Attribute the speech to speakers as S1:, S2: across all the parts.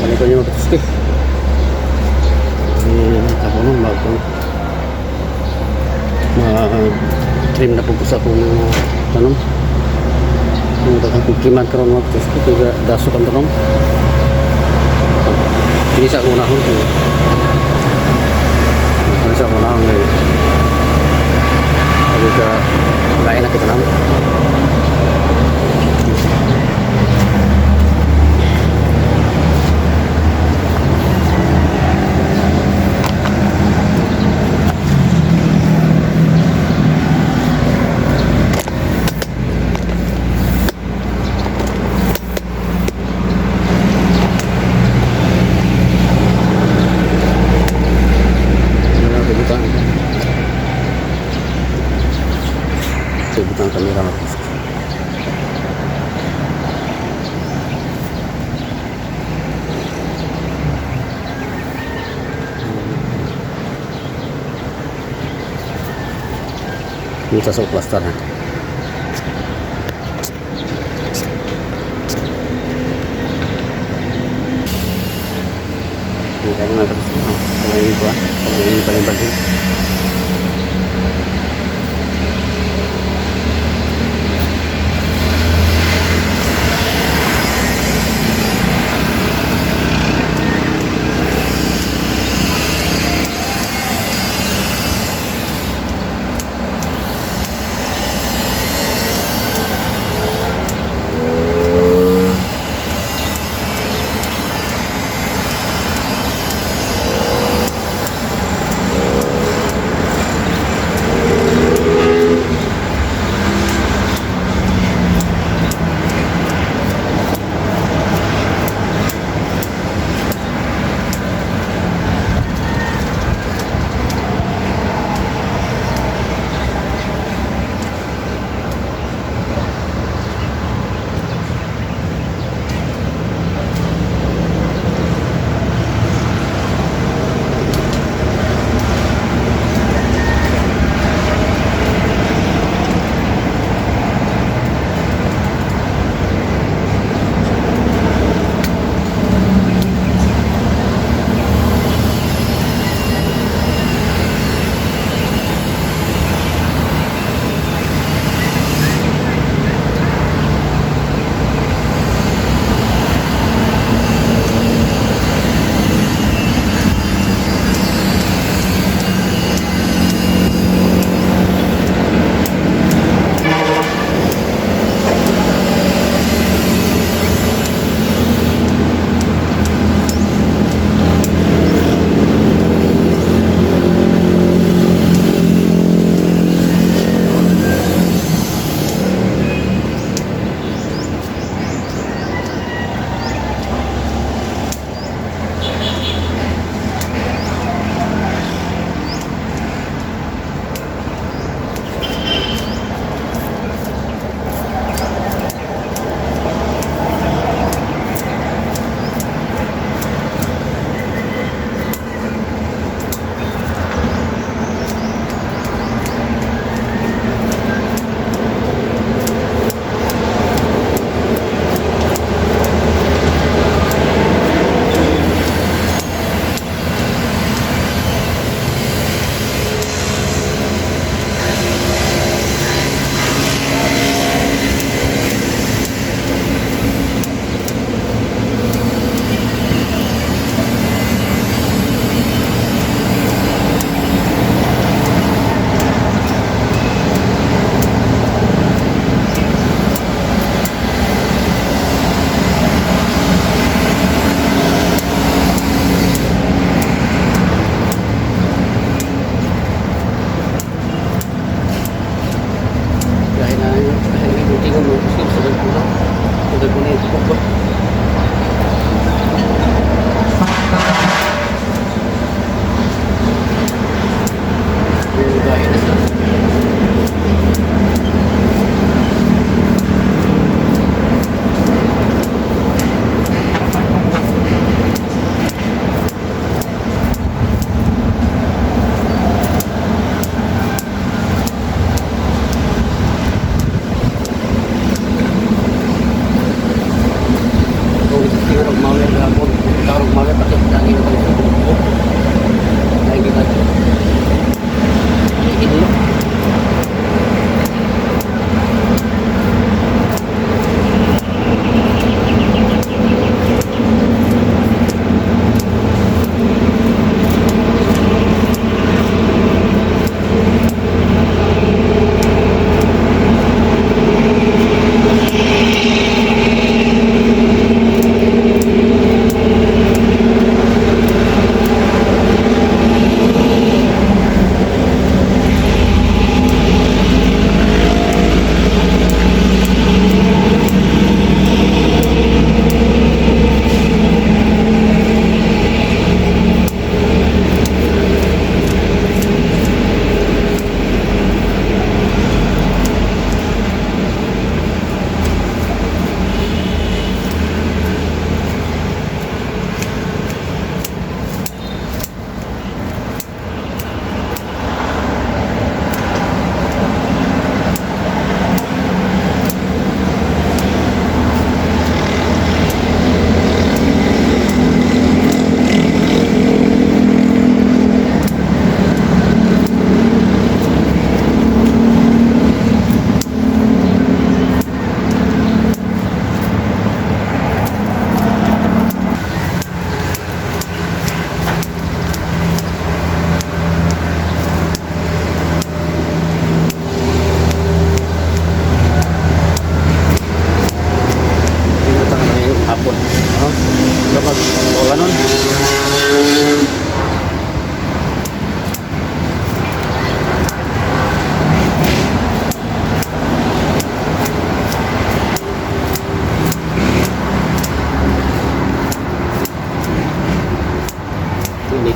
S1: Balik ko niyo, mga katuski. Eh, ako no, mag trim na po ko sa akong mga tanom. Ang daghang kong triman karon, mga katuski, kaya dasok ang tanom. Kini sa akong unahon ko. Kini sa akong unahon ngayon. Sabi ka, lain na kita naman. Ano na, butang ito. Ito, butang kamera, mga katuski. Dito sa plaster na. Hindi tayo, mga katuski. Palayin ko ah. Palayin pala yung balhin.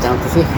S1: Init ang to siya.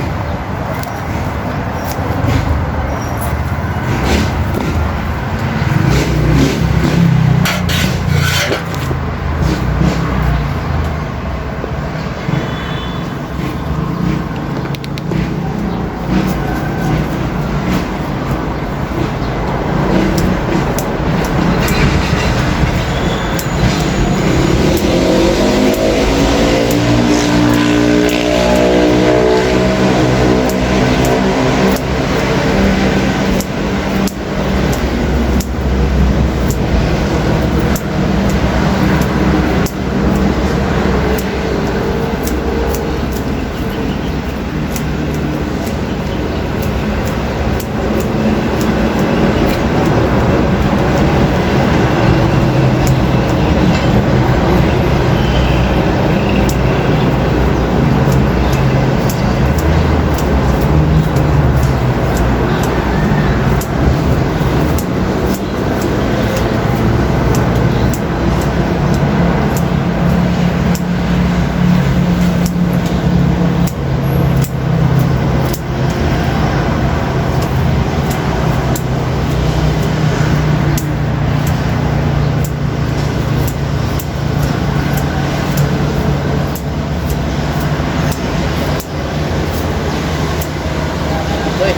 S1: Uy.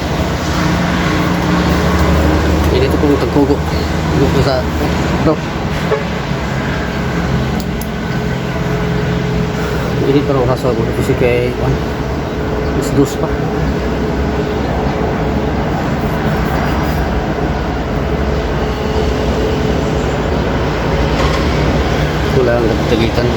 S1: Ini ito kong tagkugo. Kugo sa bro. Ini pero oras ako kasi kay one. 2:00 pa. Wala ang tagitan.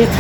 S1: Init.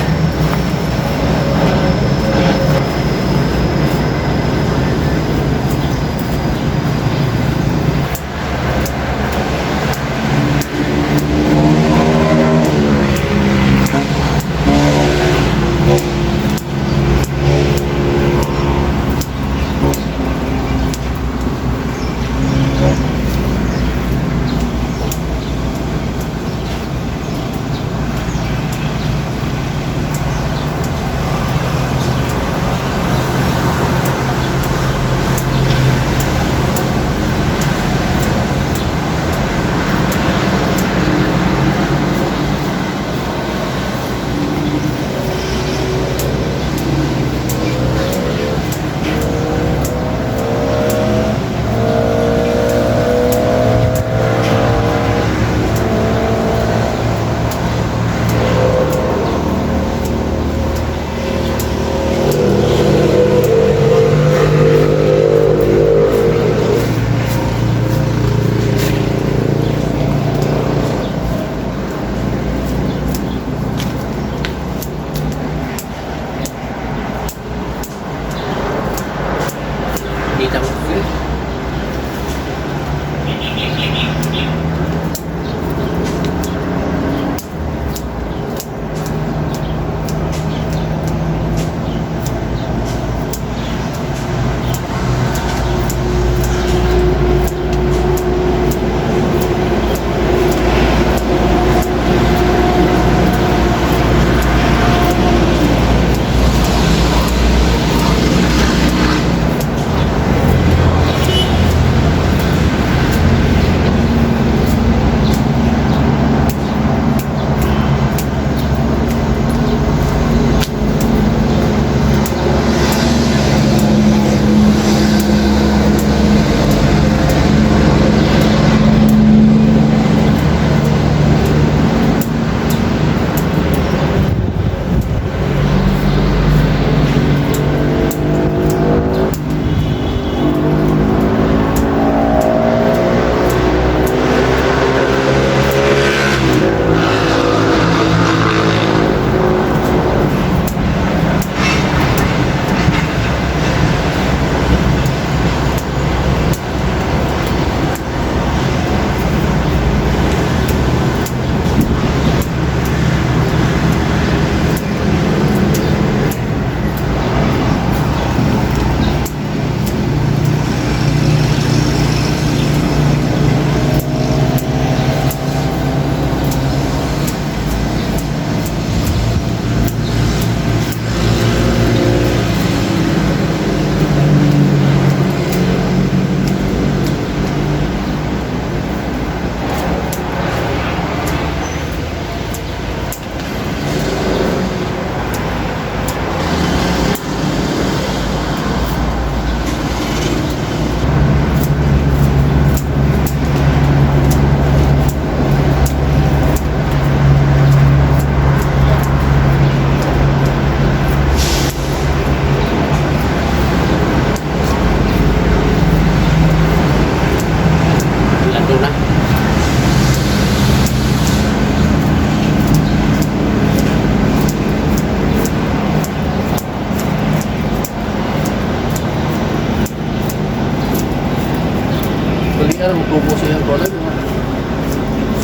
S1: Kaya mo tubo sa iyang kuwan.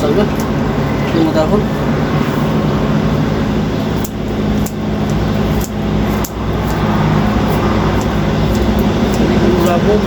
S1: Saan ba? Yung matapon. Hindi ko labog.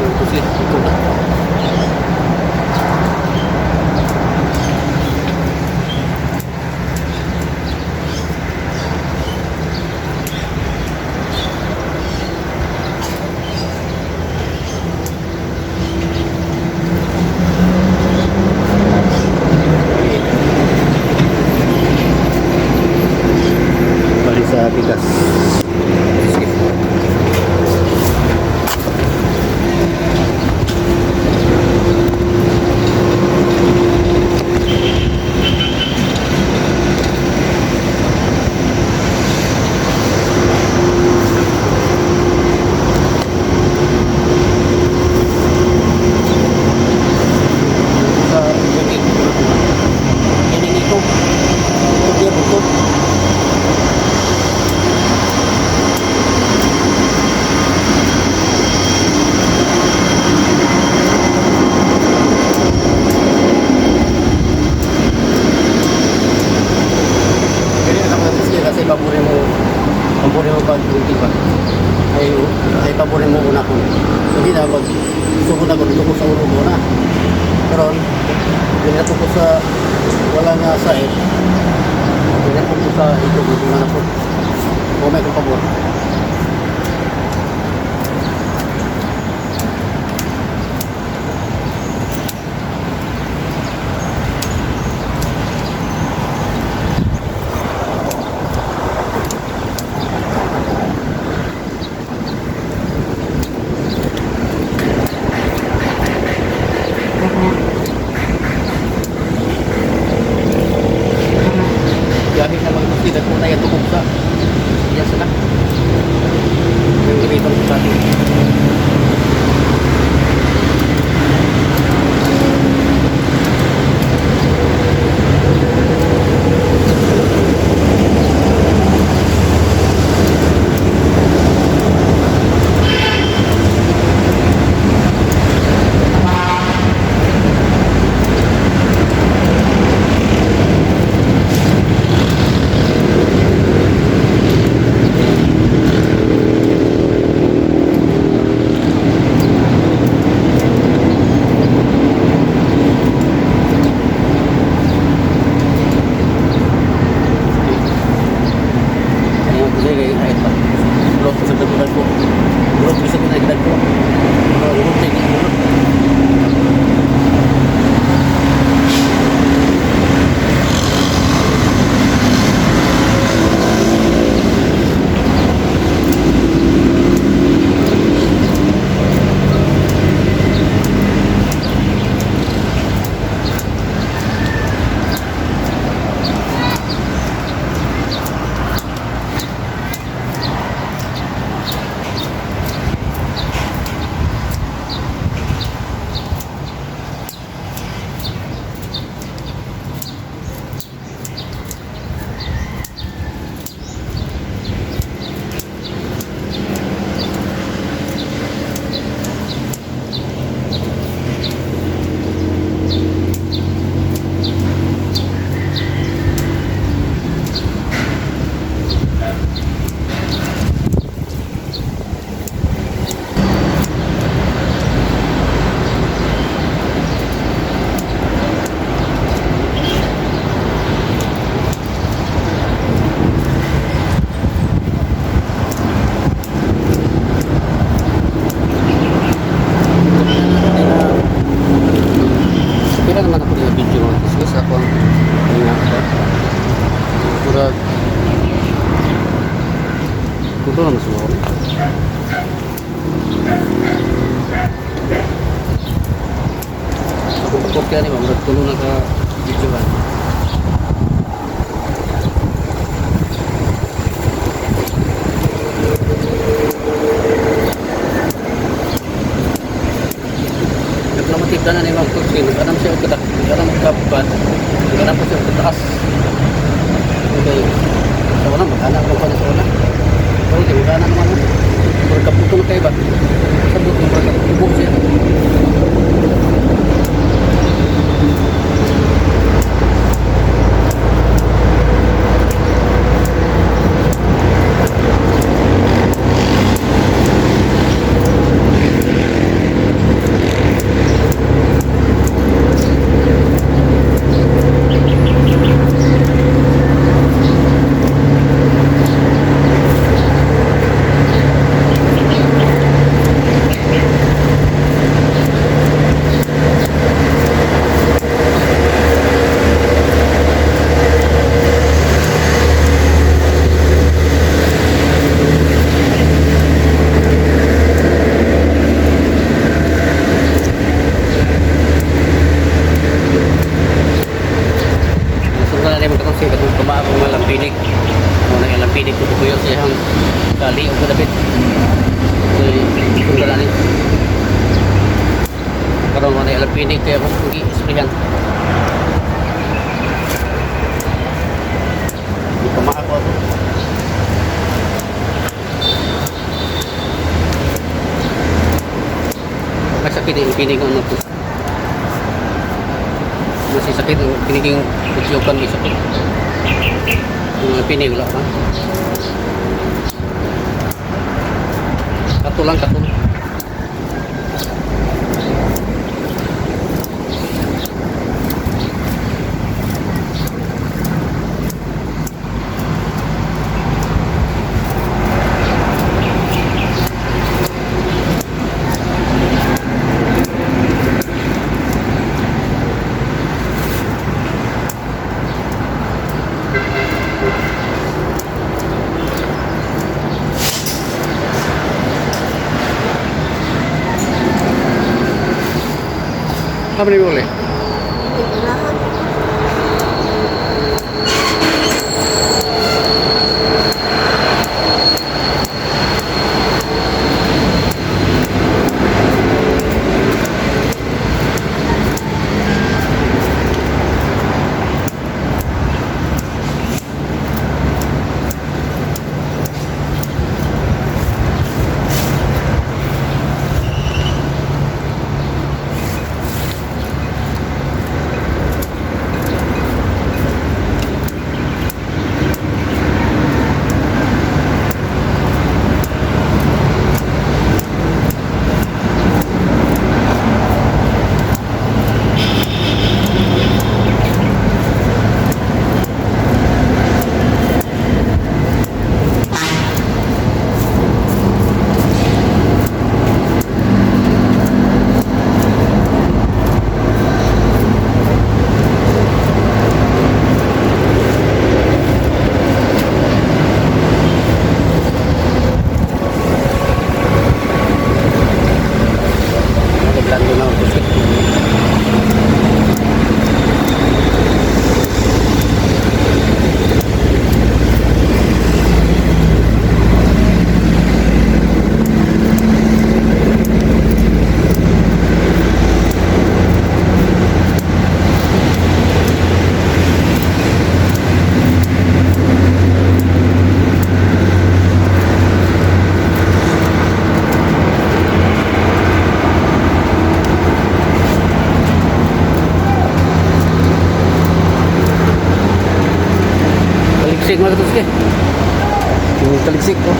S1: Ito siya. Ito na. Balik sa bigas. Sige. Sa bukid. Kining ito. Ito dia bukod. Kaya naman siya kasi pabori mo pag ulti ba? Ay pabori mo una ko. So di na mag sugod ako dito ko sa ulo mo na. Karon dito ko sa wala nga side. Dito ko sa ito ko na ko. O may kong pabor. Biyahe na mga kasi dagko na yung tukog sa. Yes na. Yung gamitan ko sa atin. Pila naman ako ng video mga kuskus. Ako ang nga ko. Murag tulo naman siguro. Akong pagkopya ni ba, murag tulo na ka video ba. Naglamatib na ni mga kuskus. Nag-anam siya og kadak, nag-anam og kapat. Nag-anam po siya og kataas. Okay. Sa una, magkana ko pa sa una. Pero di magkana naman. Murag kaputo na kayo ba? Sabot ng murag kaputo siya. Sundan na rin katong siya katong kumaa akong mga lampinig. Muna yung lampinig ko tutuyo sa iyang kali o kadapit. So, sundan na rin. Karoon mo na yung lampinig kaya akong i-sprayan. Hindi kumaa ko ako. Masakit yung pinig ang ano. Masih sakit ang piniging kutyokan may sakit. Yung pinig wala pa. Kato lang, kato. Apa ni boleh?
S2: Lahat.
S1: Taligsik, mga katuske. Yung taligsik, oh.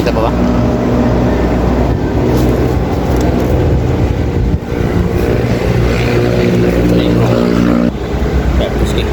S1: Kita pa ba? Katuske.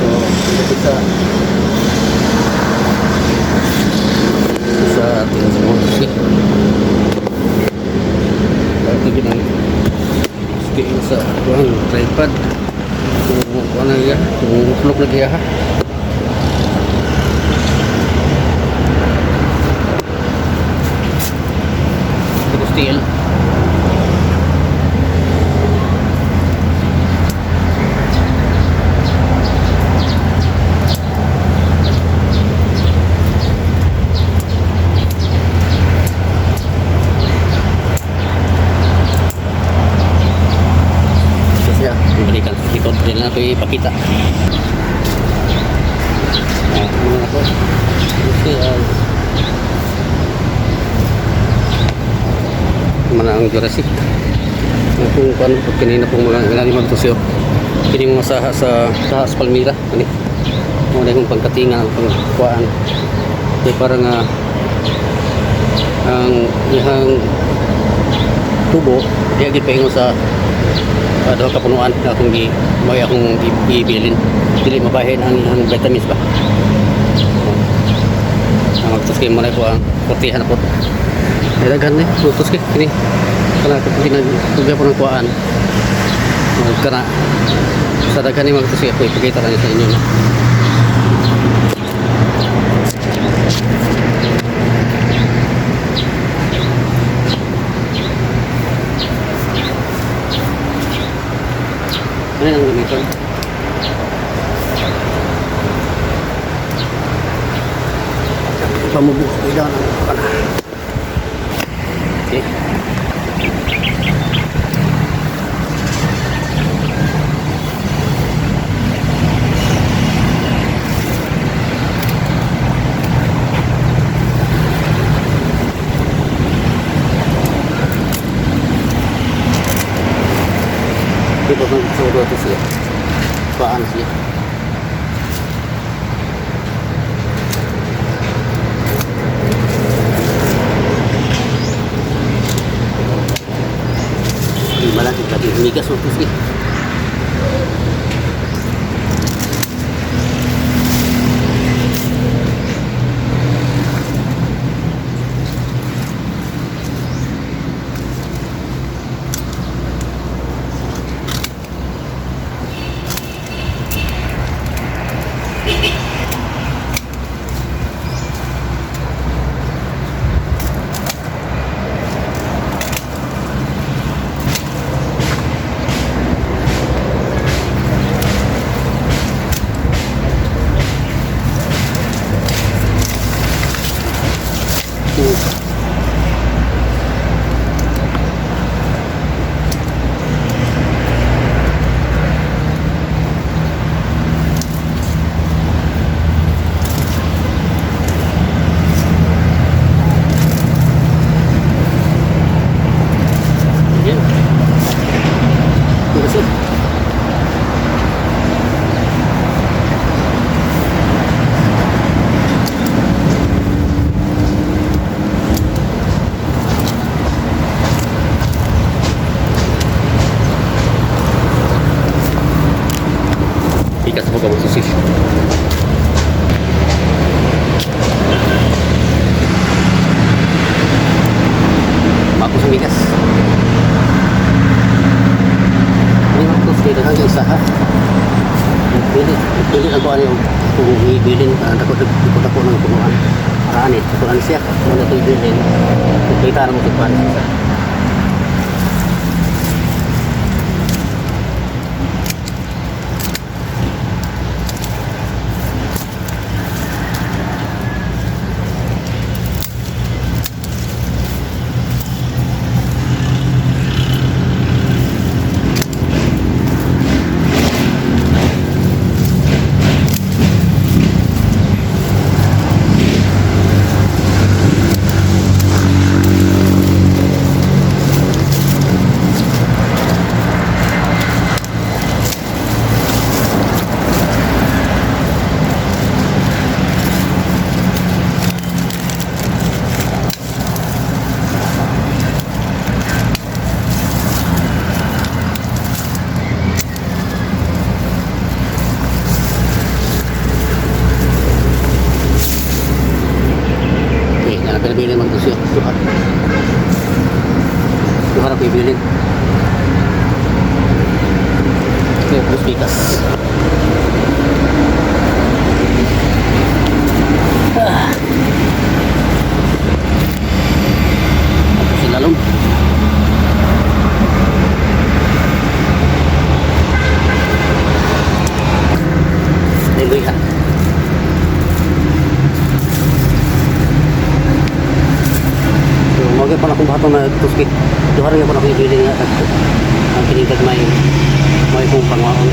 S1: So, dito sa ating sa ating ang scale sa kuan tripod. Kung kuan na iya, kung uklok na iya ha. Ito steel. Ito siya. Balikan sa likod din lang ito ipakita. Ah, muna ako. Okay, mana ang Jurassic. Ang kung paano pag kanina pong mga ilan mo ito siyo. Kini mga saha sa saha sa Palmira. Ani. Mga kung pagkatinga ang pangkuan. Kaya parang ang ihang tubo diya gid paingon sa duha ka punuan na akong gi may akong gibilin dili mabahin ang vitamins ba. Ang magtuski mo na po ang kurtihan na po. Ay, daghan ni, magtuski kini. Kana kinag po ng kuan. Magkana sa daghan ni magtuski ako ipakita lang sa inyo. No? Ano ang gamiton? Pamubuko ko daw ng kana. Okay. Dito kang suro ito siya. Paano siya? Di malaki kasi migas ito siya. Yan. Terima kasih. Ikat mo ka susi. Mako sa migas. Ini waktu dito hanggang sa ha. Pili, pili ako ano yung kung ibilin, dako dako dako ng punuan. Arani, punuan siya. Muna ito ibilin. Kita mo ito siya. Okay, yan ang pinabilin mag siya. Duha. Duha na pibilin. Okay, plus bigas. Ah. Tapos ilalong. Niluyan. So, magay pa na akong bato na tuski. Duha rin pa na akong ibili nga tagpo. Ang kinigag may kong pangwaon.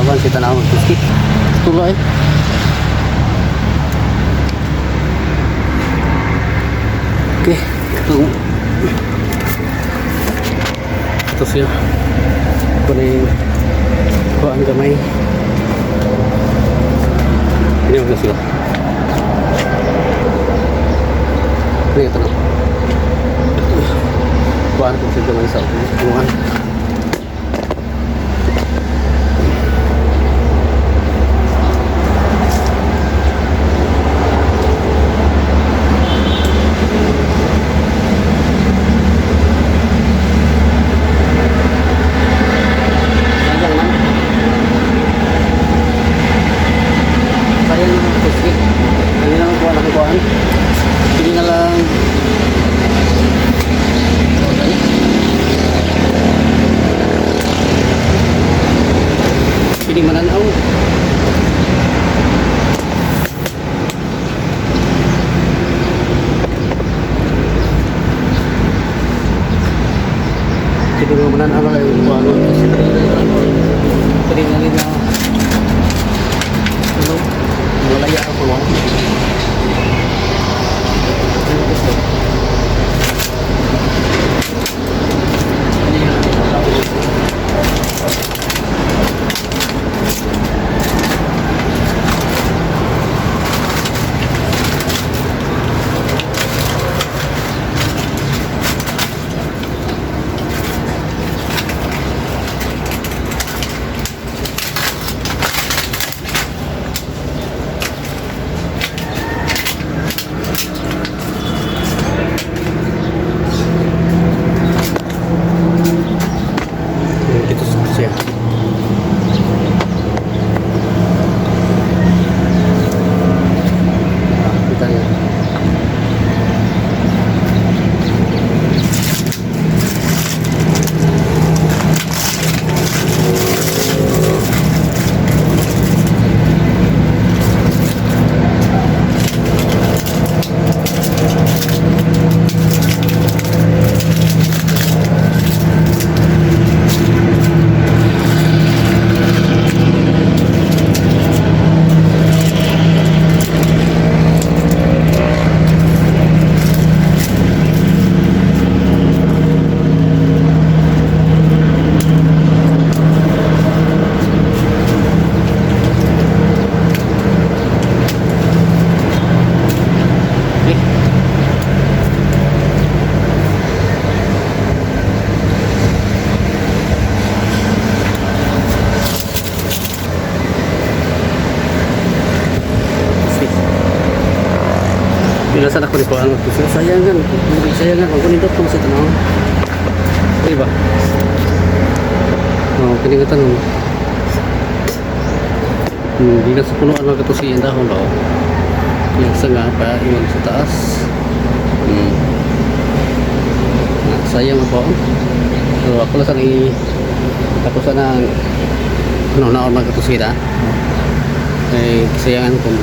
S1: Awan si tanaw tuski. Tuloy. Okay, ito. Ito siya. Kunin ko ang gamay. Hindi mo sila. Hindi ito na. Kuhaan ko siya gamay sa kuhaan. Sayang man. Sayang naman ito. Sige. Hindi naman kuha na kuhaan. Hindi na lang. Pili mananaw. Pili mo mananaw lang yung kuha. Pili na rin na. Ano? Malaya ako. Ah. Ano gusto? Ano yun? Dito siya. Kita niya. Okay. Sige. Pinasan ako ni Kuan. Sayang kan. Sayang kan. Kung nindot ko sa tanaw. Di ba? Oh, kini nga tanong. Di na sa punuan mga katusi ang dahon daw. Yung sanga pa ingon sa taas. Ah, sayang po. So ako lang sana ako sana ano na mga katusi na. Eh sayangan kung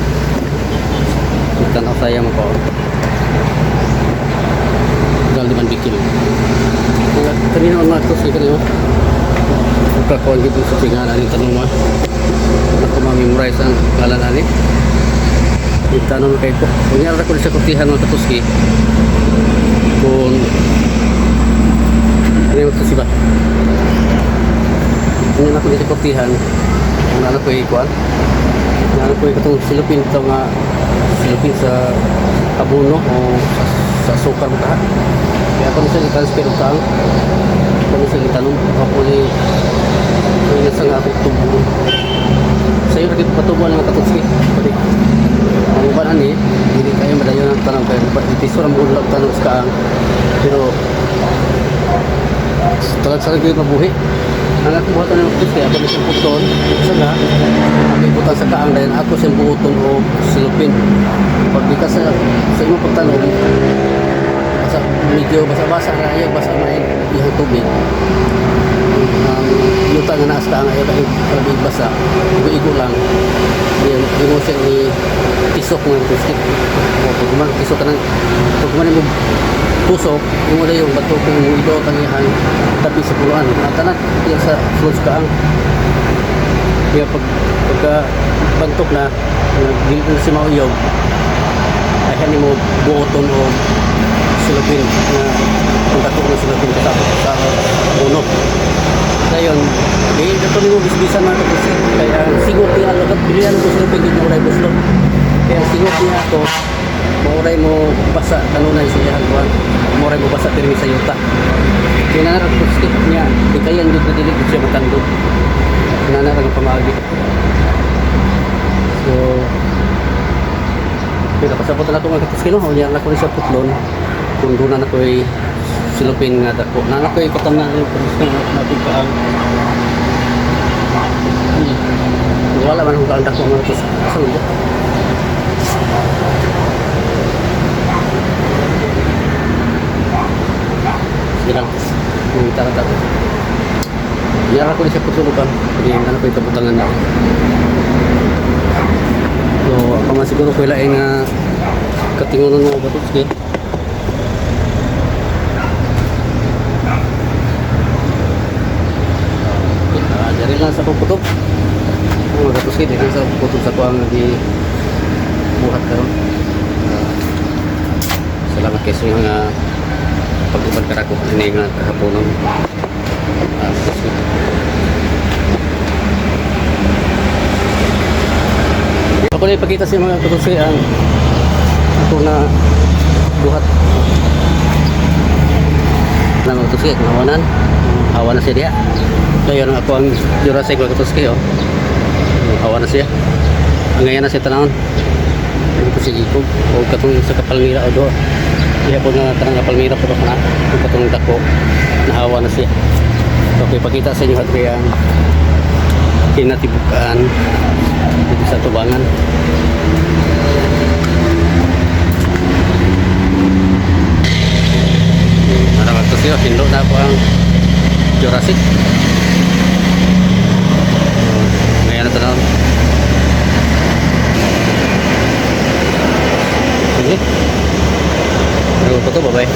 S1: tanaw sayang po. Dal di man bikin. Kanina mga katusi kanina. Pagkakuan gitu sa tingalan ni tanong mo. Ako ma-memorize ang ngalan ani. Itanong kay ko. Kung nga ko sa kutihan mga katuski. Kung ano yung katusi ba? Kung ako sa kutihan, kung ano ko ikuan. Kung ano ko katong silupin ito nga silupin sa abono o sa sukar mo kaha. Kaya ako na siya i-transfer og taong. Ako na siya itanong. Ako ni kung nasa nga akong tubo. Sa'yo rin patubo ang mga katuski. Pwede. Ang uban ani, hindi kayo madayon ang tanong kayo. Itiso ang bulag tanong sa kaang. Pero talag sa kayo mabuhi. Ang akong buhaton ng katuski, ako na siyang puton. Isa nga, ako ibutan sa kaang dahil ako siyang buoton o silupin. Pag di ka sa imong pagtanong, basa, medyo basa-basa na ayaw, basa na iyang tubig. Ang yuta nga naas ka ang ayaw kahit grabe basa, igo lang. Yung mo siya ni tisok ng tusik. O pag man tisok ka ng pag man mo tusok, yung wala yung bato kung ido ang iyang tabi sa puluan. At tanan diyan sa sulod sa kaang. Kaya pagka bantok na, dili na siya mauyog, ay mo buoton o silupin na kung dako na silupin sa puno. Dayon, di ito nimo bisbisan, mga katusi. Kaya ang sigot niya, lagat bilian ko silupin din mo buslo. Kaya ang sigot niya ako, mauray mo basa kanunay sa iyang kuan. Mauray mo basa pirmi sa yuta. Kaya nanarag ko niya, di kayan dito dili gud siya matandog. Nanarag ang pamaagi. So, pero pasabot na ako, mga katuski, no? Unya na ko ni sa putlon. Kung doon na ko'y silupin nga dako. Na ko'y katang na yung gusto na natin pa ang. Wala man akong kaang dako, mga katuski. Asa man ba? Sige lang. Kumita ka tako. Niyara ko ni sa putlon pa. Hindi na ko'y kabutangan na. So, ako man siguro ko ilaing nga katingunan, mga katuski. Ah, dari lang sa pagputob. Mga katuski, dari lang sa pagputob sa kuang di buhat karon. Ah, salamat kay sa mga pag-uban karako ini nga kahaponon. Ah, katuski. Ako na ipakita sa mga katuski ang ako na buhat na, mga katuski, nawanan. Hawa na siya diha. Dayon ang ako ang Jurassic, mga katuski, oh. Hawa na siya. Ang ngayon na siya tanawon. Ano ko si Jacob o katong sa Kapalmira o do. Diha po na tanang Kapalmira po na kung katong dako nahawa na siya. So, okay, ipakita sa inyo at ang kinatibukan dito sa tubangan. Para magtusiyo, hindo na po ang Jurassic. Ngayon na tanawon. Sige. Ano po to, bye-bye.